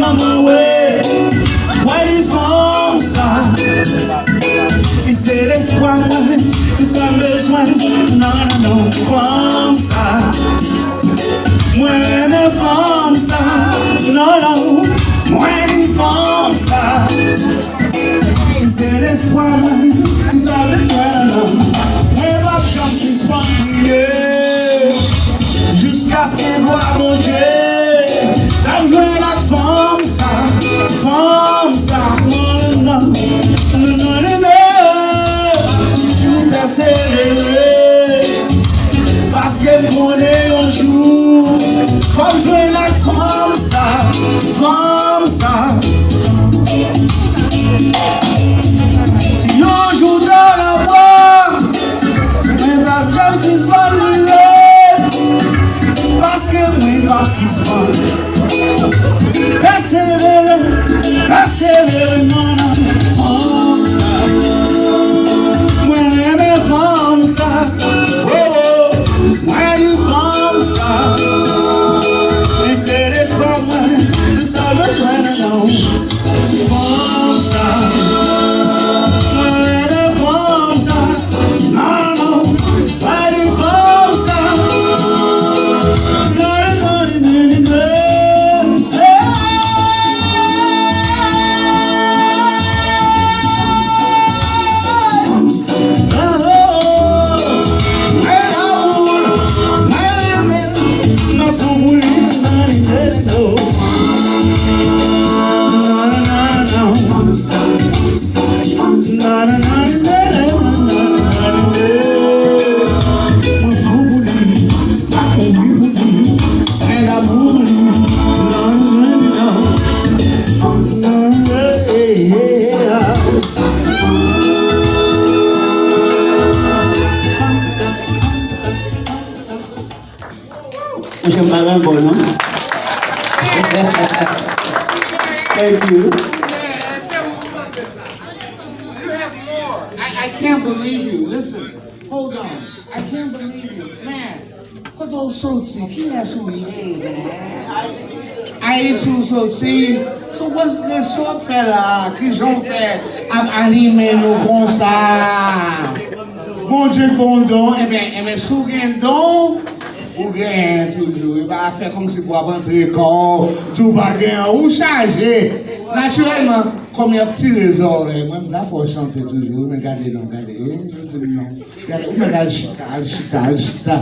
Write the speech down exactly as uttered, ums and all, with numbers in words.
manman, wi. Mwen li fanm sa. Li se lespwa mwen, tout sa m bezwen. Non, non, non, fanm sa. Mwen renmen fanm sa. Non, non, mwen li fanm sa. Se lespwa mwen, m t ap bezwen nan. Mwen p ap janm sispann priye. Jiskaske glwa Bondye, n ap jwenn ak fanm sa, fanm sa. Non, non, non, non, non, non. Toujou pèsevere. Paske m konnen yon jou, fò m jwenn ak fanm sa, fanm sa. Si yon jou w ta la mò, mwen pa fè m sispann priye, paske mwen p ap sispann. Pèsevere, pèsevere, non, non, fanm sa. Mwen renmen fanm sa. Oh, oh, mwen di fanm sa. Li se lespwa mwen. Tout sa bezwen nan fanm sa. Mwen renmen fanm sa. Non, non, mwen di fanm sa. Monchè, m pa gen bon, non. Thank you. You have more. I, I can't believe you. Listen, hold on. I can't believe you. Man, kote w soti? Kilès ou ye, man? Ayiti w soti? So, what's this? Sa w ap fè la? Kijan w fè ap anime nou konsa? Bondye k ba w don, enben, enben, si w gen don, ou genyen toujou. E pa fè kòmsi pou w ap antre kò w, tou w pa genyen, ou chaje. Natirèlman, kòm y ap tire zòrèy, mwen, m ta fè w chante toujou, men gade non, gade, e, yo di m non. Gade, ou mèt al chita, al chita, al chita.